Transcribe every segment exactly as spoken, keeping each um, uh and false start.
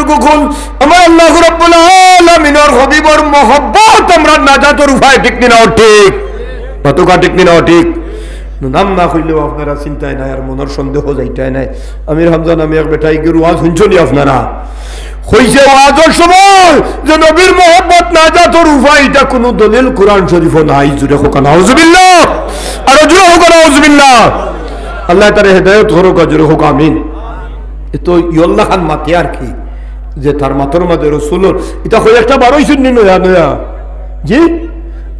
কখন আমার আল্লাহ রাব্বুল আলামিনর হাবিবর মহব্বত আমরার নাজাতর উপায়, ঠিক নি না অঠিক? মাতউক্কা, ঠিক নি না অঠিক? নাম না কইলেও আপনারা চিন্তায় নাই, আর মনর সন্দেহ যাইতায় নাই। আমির হামজা নামে এক বেটায় গিয়া ওয়াজ হুনছইন নি আপনারা? কইছে ওয়াজর সময় যে নবীর মহব্বত নাজাতর উপায়, ইটা কুনু দলিল কুরআন শরীফো নাই। জুরে কউক্কা নাউজুবিল্লাহ, আরো জুরে কউক্কা নাউজুবিল্লাহ। আল্লায় তারে হেদায়েত করউক্কা, জুরে কউক্কা আমিন। এ তো ইয়ল্লা খান মাতে আর কি, যে তার মাতর মাঝে রসুলর, ইটা কয় একটা বার অইছে নি নয়া নয়া? জি,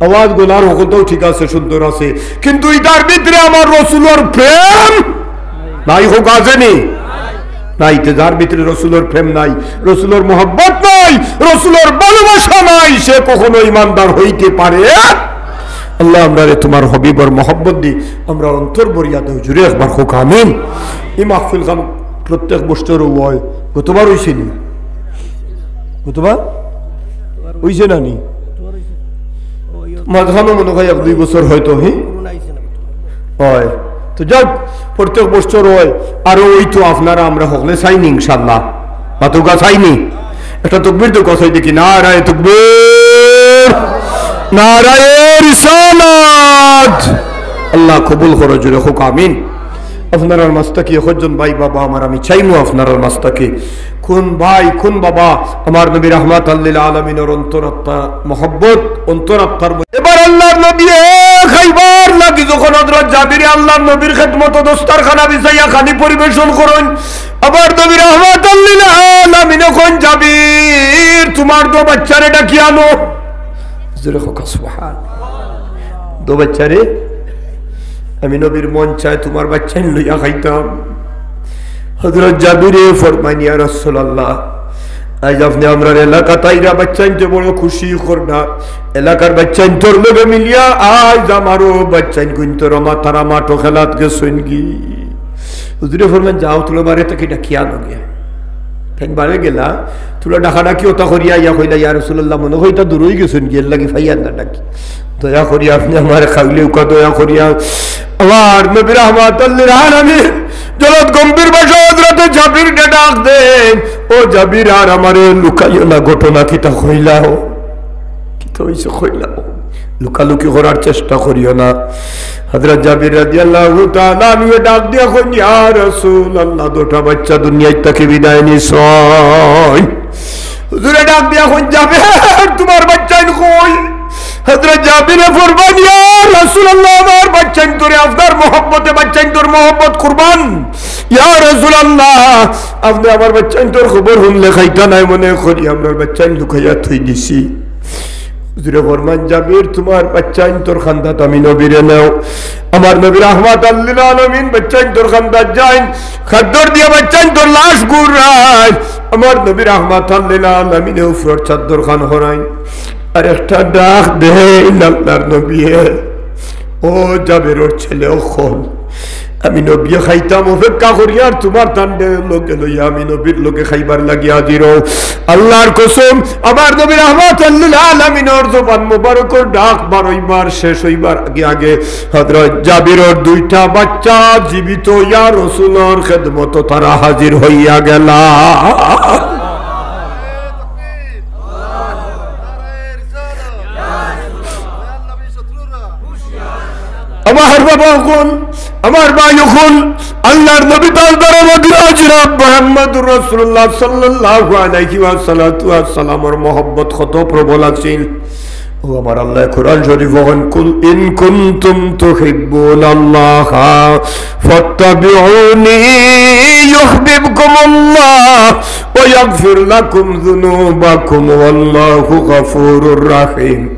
আওয়াজ গলার হকলটাও ঠিক আছে, সুন্দর আছে, কিন্তু ইটার ভিতরে আমার রসুলর প্রেম নাই। কউক্কা আছে নি? নাই। তে যার ভিতরে রসুলর প্রেম নাই, রসুলর মহব্বত নাই, রসুলর ভালোবাসা নাই, সে কখনো ইমানদার হইতে পারে? আল্লাহ, আমরারে তুমার হাবিবর মহব্বত দি আমরার অন্তর ভরিয়া দেও। জুরে একবার কউক্কা আমিন। ই মাহফিল খান প্রত্যেক বছর অয়, গতবার অইছে নি? গতবার অইছে না নি? মাঝখানো মনে হয় এক দুই বছর হয়তো, হি? অয়। তো যাউক, প্রত্যেক বছর অয়, আরো অইতো। আপনারা আমরা হকলে চাইনি ইনশাআল্লাহ। মাতউক্কা চাইনি? একটা তকবীর দেউক্কা চাই দেখি। নারায়ে তকবীর, নারায়ে রিসালাত। আল্লাহ কবুল করো, জুরে কউক্কা আমিন। আপনারার মাঝ থাকি একজন ভাই বাবা আমার আমি চাইমু আপনারার মাঝ থাকি। কুন ভাই, কুন বাবা আমার নবী রাহমাতাল লিল আলামিনর অন্তরাত্মা মহব্বত, অন্তরাত্মার মধ্যে। এবার আল্লাহর নবী খাইবার লাগি যখন হযরত জাবিরে আল্লাহর নবীর খেদমতো দস্তরখানা বিছাইয়া খানি পরিবেশন করইন, আমার নবী রাহমাতাল লিল আলামিনে কইন, "জাবির, তুমার দো বাচ্চারে ডাকি আনো।" জুরে কউক্কা সুবহান। দো বাচ্চারে, আমি নবীর মন চায় তুমার বাচ্চাইন লইয়া খাইতাম। হযরত জাবিরে ফরমাইন, ইয়া রাসূলুল্লাহ, আইজ আপনে আমরার এলাকাত আইরা বাচ্চাইন্তে বড় খুশি কররা। এলাকার বাচ্চাইন্তর লগে মিলিয়া আইজ আমারও বাচ্চাইন কুইন্তর আমা তারা মাঠো খেলাত গেছইন গি। হুজুরে ফরমাইন, যাও, তুলা বারে থাকি ডাকিয়া আনো গিয়া। তাইন বারে গেলা, তুলা ডাকাডাকি ওটা করিয়া ইয়া কইলা, ইয়া রাসূলুল্লাহ, মনে হয় ইতা দূর অই গেছইন গি, এর লাগি পাইয়ার না ডাকি। দয়া করিয়া আপনে আমারে খাওয়াইউক্কা, দয়া করিয়া। আমার নবী রাহমাতাল লিল আলামিন জলদ গম্ভীর ভাষায় হযরতে জাবিররে ডাক দেইন, "ও জাবির, আর আমারে লুকাইও না, ঘটনা কিতা কইলাও, কিতা অইছে কইলাও, লুকালুকি করার চেষ্টা করিও না।" হযরত জাবির রাদিয়াল্লাহু তাআলা আনহুয়ে ডাক দিয়া কইন, ইয়া রাসূলুল্লাহ, দুটা বাচ্চা দুনিয়াত থাকি বিদায় নিছইন। হুজুরে ডাক দিয়া কইন, জাবির, তুমার বাচ্চাইন কই? হযরত জাবিরে ফরমাইন, ইয়া রাসূলুল্লাহ, আমার বাচ্চাইন্তরে আপনার মহব্বতে বাচ্চাইন্তর মহব্বত কুরবান। ইয়া রাসূলুল্লাহ, আপনে আমার বাচ্চাইন্তর খবর হুনলে খাইতা নায় মনে করি, আমরার বাচ্চাইন লুকাইয়া থই দিছি। হুজুরে ফরমাইন, জাবির, তুমার বাচ্চাইন্তর কান্দাত আমি নবীরে নেও। আমার নবী রাহমাতাল লিল আলামিন বাচ্চাইন্তর কান্দাত যাইন, খাদ্দর দিয়া বাচ্চাইন্তর লাশ গুড়াইন। আমার নবী রাহমাতাল লিল আলামিনে উপরর চাদ্দর খান হরাইন। আর একটা ডাক দেইন আল্লাহর নবীয়ে, ও জাবিরর ছেলে অকল, আমি নবীয়ে খাইতাম অপেক্ষা করি, আর তুমার তানরে লগে লইয়া আমি নবীর লগে খাইবার লাগি হাজির অও। আল্লাহর কসম, আমার নবী রাহমাতাল লিল আলামিনর জবান মোবারকর ডাক বারইবার শেষ অইবার আগে আগে হযরত জাবিরর দুইটা বাচ্চা জীবিত ইয়া রাসূলর খেদমতো তারা হাজির অইয়া গেলা। আমার বাবা অকল, আমার ভাই অকল, আল্লাহর নবী তাজদারে মদিনা জনাব মুহাম্মদুর রাসূলুল্লাহ সাল্লাল্লাহু আলাইহি ওয়া সাল্লাতু ওয়া সাল্লামর মহব্বত কত প্রবল আছিল। ও আমার আল্লাহ কোরআন শরীফো কইন, "কুল ইন কুনতুম তুহিব্বুনাল্লাহা ফাত্তাবিউনি ইউহবিবকুমুল্লাহ ওয়া ইয়াগফির লাকুম যুনুবাকুম ওয়াল্লাহু গাফুরুর রাহিম।"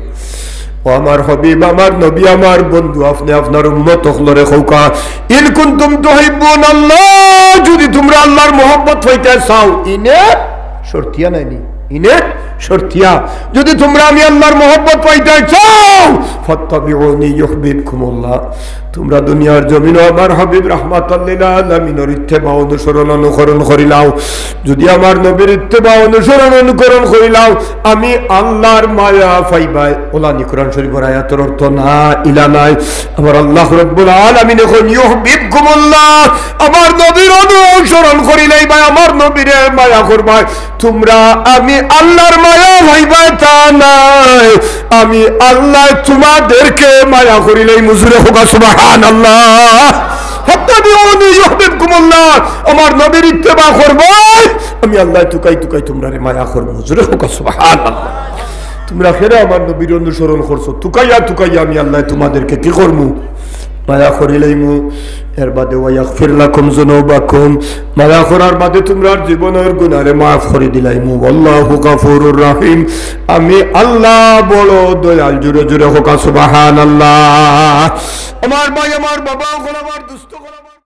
ও আমার হাবিব, আমার নবী, আমার বন্ধু, আপনে আপনার উম্মত অকলরে কউক্কা, "ইন কুনতুম তুহিব্বুনাল্লাহ", যুদি তুমরা আল্লাহর মহব্বত পাইতায় চাও, ইনে শর্তিয়া নায়নি, ইনে শর্তিয়া, যুদি তুমরা আমি আল্লাহর মহব্বত পাইতায় চাও, "ফাত্তাবিউনি ইউহবিবকুমুল্লাহ", তুমরা দুনিয়ার জমিনো আমার হাবিব রাহমাতাল লিল আলামিনর ইত্তেবা অনুসরণ অনুকরণ করিলাও। যুদি আমার নবীর ইত্তেবা অনুসরণ অনুকরণ করিলাও, আমি আল্লার মায়া পাইবায়। অলা নি কোরআন শরীফর আয়াতর অর্থ না, ইলা নায়। আমার আল্লাহ রব্বুল আলামিনে কইন, ইউহবিবকুমুল্লাহ, আমার নবীর অনুসরণ করিলাইবায়, আমার নবীরে মায়া করবায়, তুমরা আমি আল্লার মায়া পাইবায় তা নায়, আমি আল্লায় তুমাদেরকে মায়া করিলাইমু। জুরে কউক্কা সুবহানাল্লাহ। ফাত্তাবিউনি ইউহবিবকুমুল্লাহ, আমার নবীর ইত্তেবা করবায়, আমি আল্লায় তুকাই তুকাই তুমরারে মায়া করমু। জুরে কউক্কা সুবহানাল্লাহ। তুমরা কেরে আমার নবীর অনুসরণ করছো, তুকাইয়া তুকাইয়া আমি আল্লায় তুমাদেরকে কি করমু? মায়া করিলাইমু। এর বাদে ওয়া ইয়াগফির লাকুম যুনুবাকুম, মায়া করার বাদে তুমরার জীবনর গুনারে মাফ করি দিলাইমু। ওয়াল্লাহু গাফুরুর রাহিম, আমি আল্লাহ বড় দয়াল। জুরে জুরে কউক্কা সুবহানাল্লাহ। আমার ভাই, আমার বাবা অকল, আমার দোস্ত অকল,